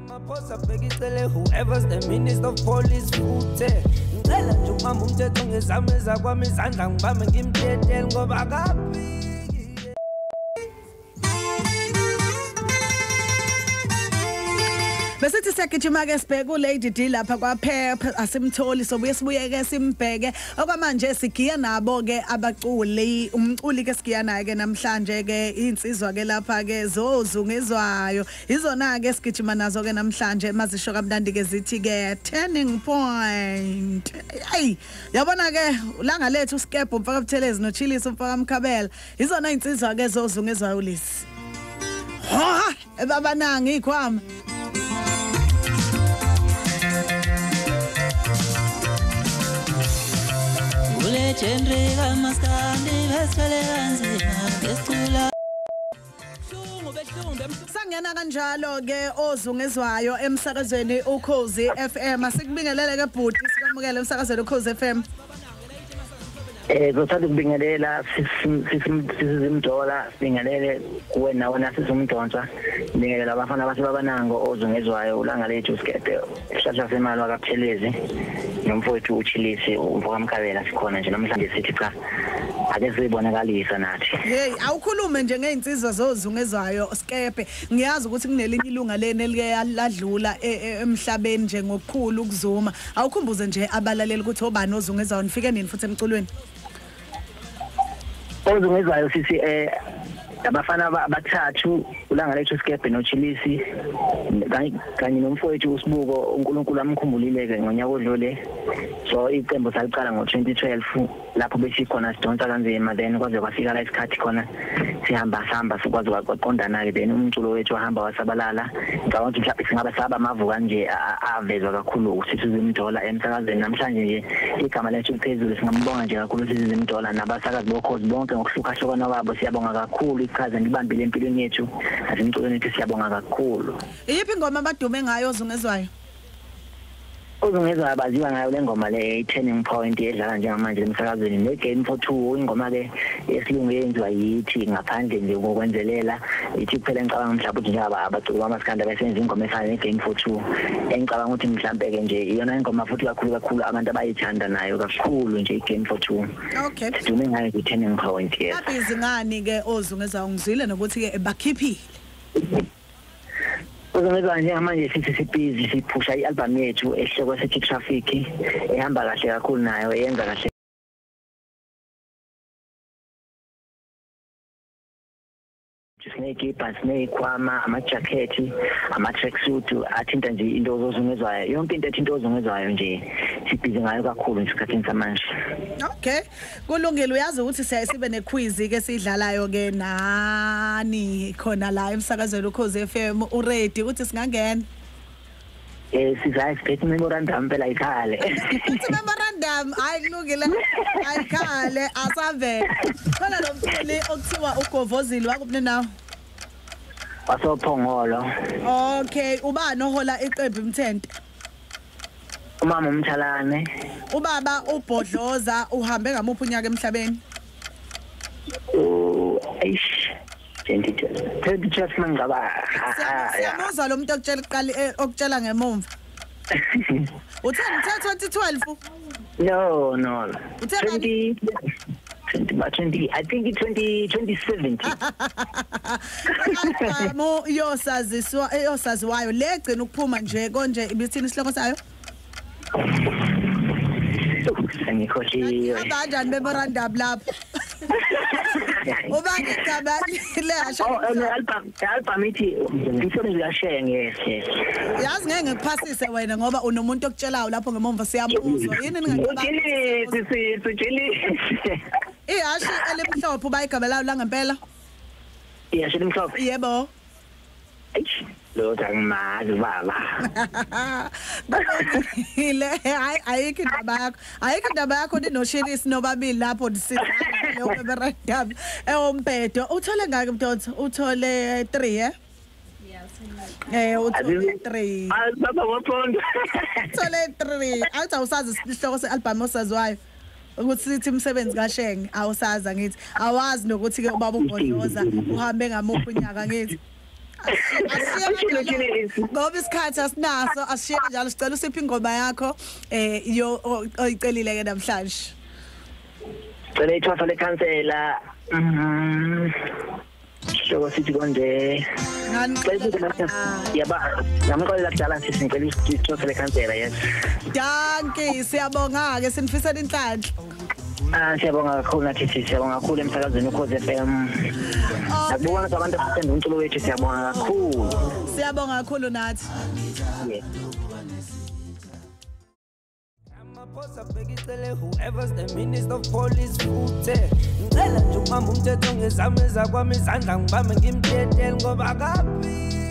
Whoever's the minister of police futhi ngicela nje ukubamba umthetho ngezami kwami izandla ngibambe ngimthethe ngoba akaphiki. Besithi siyagijima ke sibheke uLady D lapha kwaPep asimtholi sobuye sibuye ke simbheke okwamanje sigiya nabo ke abaculi umculi ke sigiya naye ke namhlanje ke insizwa ke lapha ke zozungezwayo izona ke sigijima nazo ke namhlanje mazisho kamnandi ke zithi ke turning point. Hey yabona ke langa lethu uSkebhe umfaka Buthelezi noChilisi umfaka Mkhabela izona insizwa ke zozungezwayo lesi. Ha ebabananga ikhwama. Legendary kamaskandi besifele kanzima besicula. Sangena kanjalo ke ozungezwayo emsakazweni Ukhozi FM. Asikubingelele ke bhuti, sikwamukele emsakazweni Ukhozi FM. Ngothanda ukubingelela sisizimdola, sibingelele kuwena wena sisumdonsa, sibingelela abafana basebabanango ozungezwayo ulanga lethu Skebhe isihlahla semali wakaButhelezi nomfowethu uChilisi umfoka Mkhabela. Sikhona nje namhlanje sithi cha ake sizibonakalisa nathi. Hey awukhulume nje ngeinsizwa zozungezwayo Skebhe, ngiyazi ukuthi kunelinye ilunga leni elike ladlula emhlabeni nje ngokukhulu ukuzuma. Awukhumbuze nje abalaleli ukuthi obani ozungezwayo nifike nini futhi emculweni? Ozungezwayo sithi abafana abathathu ulanga lethu Skebhe noChilisi kanye nomfowethu uSibuko uNkulunkulu amkhumbulile ke ngonyaka odlule. So iqembu saliqala ngo-2012 lapho besikhona sidonsa kanzima, then kwaze kwafika la isikhathi khona sihamba sihamba sikwazi kwaqondana ke, then umculo wethu wahamba wasabalala. Ngicabanga ukuthi mhlawumbe singaba saba amavuka nje avezwa kakhulu uSisizimdola emsakazweni namhlanje nje igama lethu liphezulu. Singambonga nje kakhulu uSisizimdola nabasakazi bokhozi bonke ngokuhlukahlukana kwabo. Siyabonga kakhulu iqhaza nibambile empilweni yethu nasemculweni yethu, siyabonga kakhulu. Iyiphi ingoma abadume ngayo ozungezwayo? Ozungezwayo baziwa ngayo le ngoma le Turning Point edlala njengamanje emsakazweni ne Game for Two, ingoma ke esilungu yenziwa yithi ngaphandle nje ngokwenzelela ithi kuphela. Ngicabanga mhlawumbe ukuthi njengoba abaculi bamaskanda besenza ingoma efana ne Game for Two, engicabanga ukuthi mhlawumbe ke nje iyona ingoma futhi kakhulu kakhulu abantu abayithanda nayo kakhulu nje i-Game for Two. Okay, sidume ngayo i-Turning Point. Yes. Abhizi ngani ke ozungezwayo? Ngizwile nokuthi ke bakhiphile Ozungezwayo njengamanje sithi sibhizi siphusha i-album yethu esihloko sethi Traffic, ehamba kahle kakhulu nayo eyenza kahle. Sinekipa, sineyikhwama, amajakhethi, ama-tracksuit athinta nje into ozungezwayo, yonke into ethinta ozungezwayo nje sibhizi ngayo kakhulu esikhathini samanje. Okay, kulungile. Uyazi ukuthi siyaye sibe nequiz ke sidlalayo ke nani khona la emsakazweni Ukhozi FM. Uready ukuthi singangena? Sizaye siphethe memorandum phela ikhale. Siphethe memorandum, hayi kulungile, ayikhale asavele. Khona lo mculi okuthiwa uGovozile wakuphi nawe? Wasophongolo. Okay, ubani ohola iqembu Imthente? Umama uMthalane. Ubaba uBhodloza uhambe ngamuphi unyaka emhlabeni? Eish 2012 mangaba. Siyamuzwa lo muntu okutshela iqali okutshela ngemumva. Uthe 2012? No. 20 I think 2017. Mo yosaziswa eyosaziwayo legcina ukuphuma nje konje ibithini isihloko sayo? Ngikhohliwe. Kanjani memorandum lapho? Ubani igama le asho? Oh, album ithi umsebenzi kaShenge. Yes. Yazi ngeke ngikuphasise wena ngoba unomuntu okutshelayo lapho ngemumva siyamuzwa. Yini ningacabanga? Uthini? Ihashi elimhlophe uba igama lawo la ngempela? Ihashi elimhlophe? Yebo. Eish, lo angimazi baba. Ile hayi ayikho indaba yakho. Ayikho indaba yakho ninoshirisi nobabili lapho ndisiza leyo memorandum ewombhedo. Uthole ngaki mdonso? Uthole 3 eh? Uthole 3. Hayi baba waphondo. Uthole 3. Awuthi awusazi isihloko se-album osaziwayo. Ukuthi sithi umsebenzi kaShenge awusazi ngithi awazi nokuthi ke ubaba uBhodloza uhambe ngamuphi unyaka ngithi. Ngoba isikhathi asinaso, asishiye njalo, sicela usiphe ingoma yakho yo oyicelile ke namhlanje. Cela ithwasa lekhansela. Sihloko sithi konje yaba ngamxolela kudala sisi, ngicela isithwasa lekhansela, yes. Dankie, siyabonga ke, sinifisela inhlanhla. Siyabonga kakhulu nathi sisi, siyabonga kakhulu emsakazweni Ukhozi FM. Nakubona abantu abathanda umculo wethu, siyabonga kakhulu. Siyabonga kakhulu nathi. Yes. Whoever's the minister of police futhe ngicela nje ukubamba umthetho ngezami ezakwami izandla ngibambe ngimtetele ngoba akaphili.